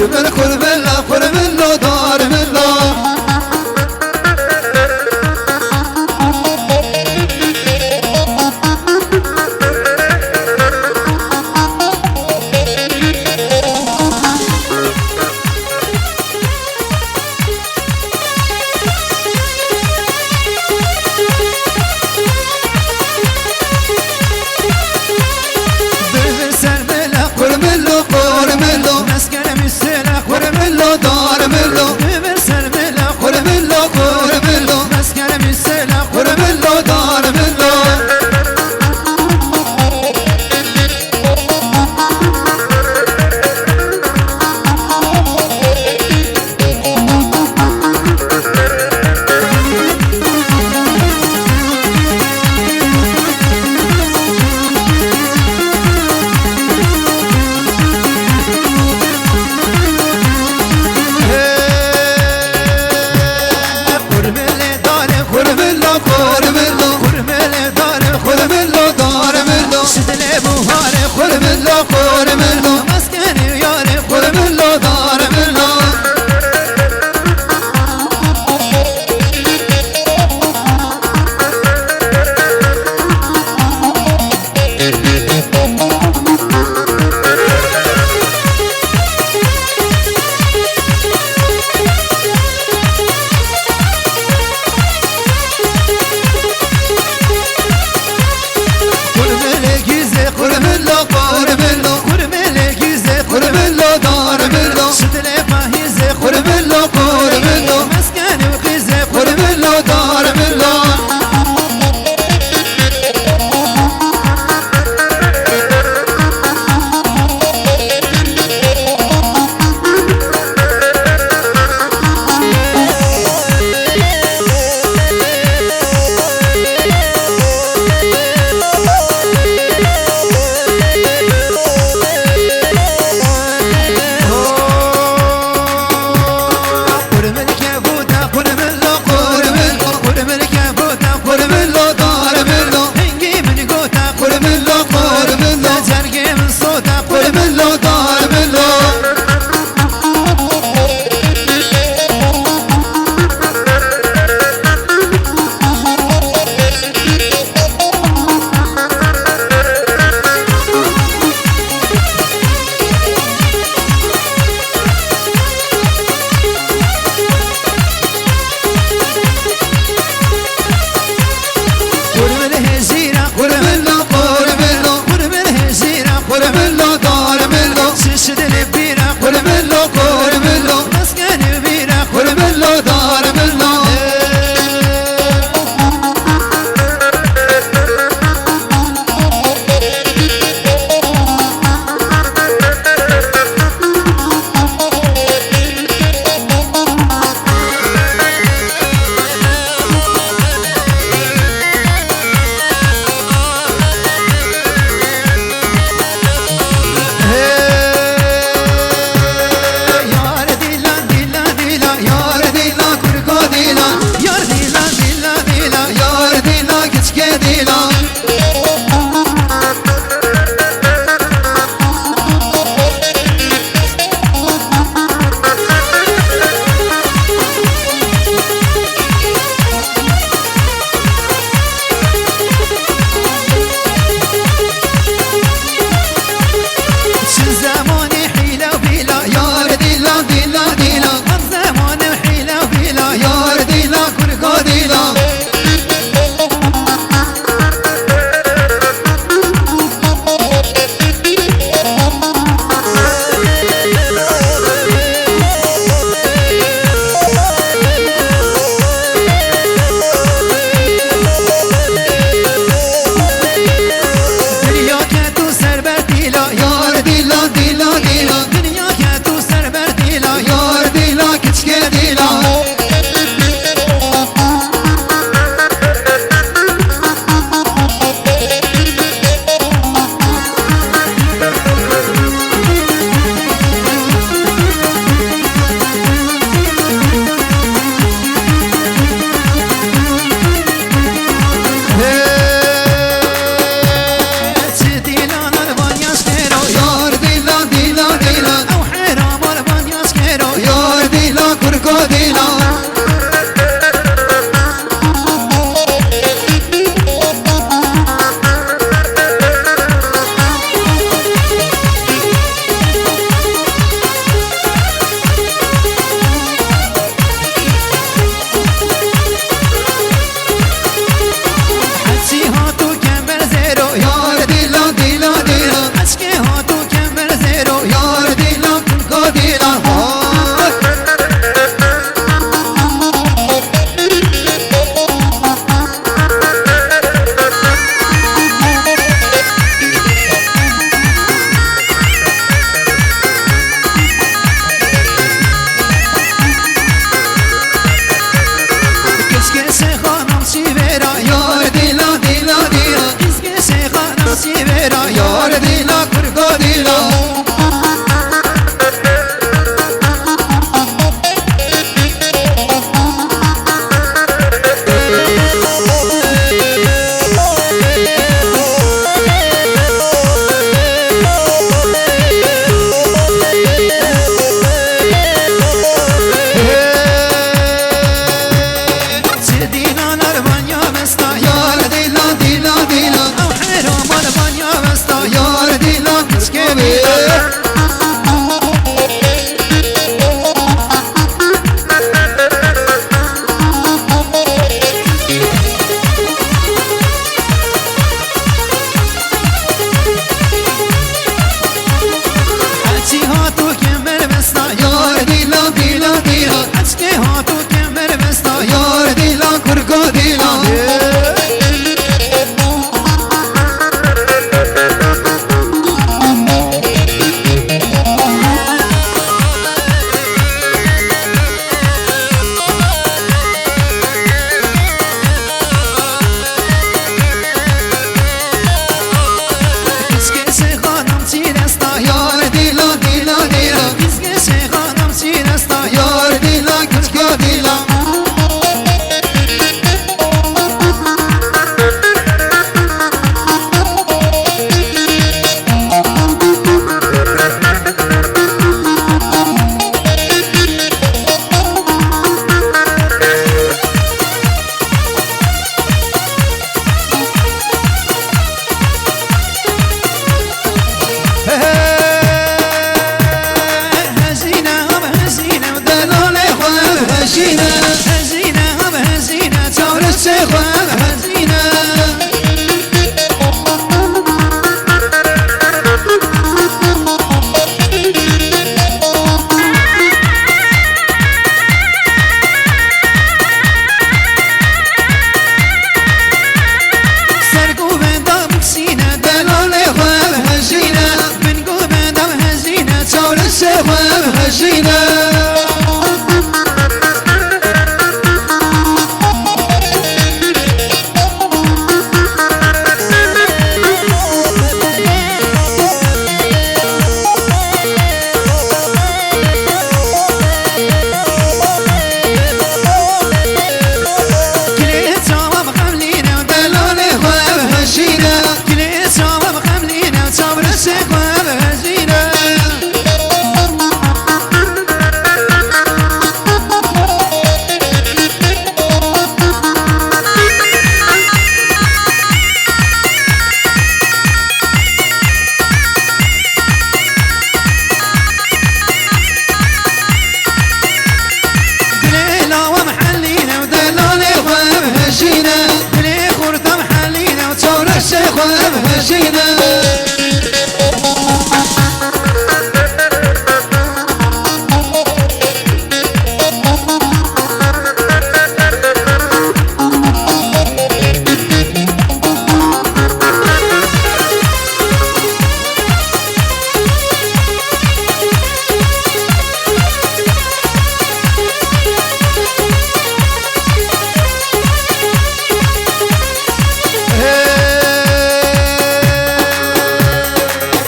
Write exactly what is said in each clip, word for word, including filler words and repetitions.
Min xurmilla, xurmillo, darmillo. Bibir ser mila, qurmilo, qurmilo. Meskenim sela, qurmilo, darmilo. Bibir ser mila, qurmilo, qurmilo. Meskenim sela, qurmilo, darmilo. Xurmilê dare, xurmilo, xurmilo. Xurmilê dare, xurmilo, darmilo. Şidilê buhare, xurmilo, xurmilo. Meskenê yare, xurmilo, darmilo. Qurmilê gîzê, qurmilo, qurmilo. Qurmilê gîzê, qurmilo, darmilo. Şidilê pahîzê, qurmilo, qurmilo. Meskenê û qîzê, qurmilo, darmilo. Qurmilke bûta, qurmilo, qurmilo, qurmilke bûta, qurmilo, darmilo. Hingî min gota, qurmilo, qurmilo. Cergê min sota, qurmilo, darmilo. Qurmil hejîra, qurmilo, qurmilo. Qurmil hejîra, qurmilo, darmilo. Şişidilê bîra, qurmilo, qurmilo. Meskenê bîra, qurmilo, darmilo. Hezîne, hezîne, hem hezîne, çawrişê xwe hezîne. Ser ku benda bikşîne, delalê xwe hejîne. Min ku benda hejîne, çawrişê xwe hejîne. Gilê çawa bi xemlîne û delalê xwe bi hejîne. Gilê çawa bi xemlîne û çawrişê xwe bi hejîne. Dilê lawa mihelîne û delalê xwe hejîne. Dilê xurta mihelîne û çawreşê xwe hejîne.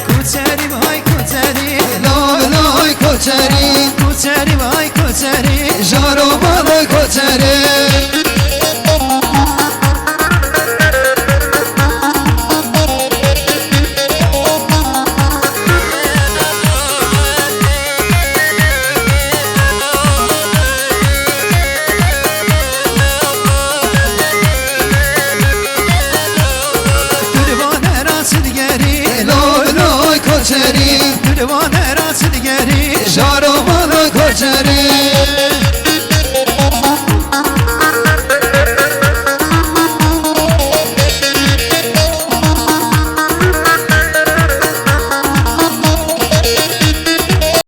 Koçerî vay koçerî, loy loy koçerî. Koçerî vay koçerî, jaro balo koçerî. Tu di van era çi digerî? Loy loy koçerî. Tu di van era çi digerî? Jaro balo koçerî.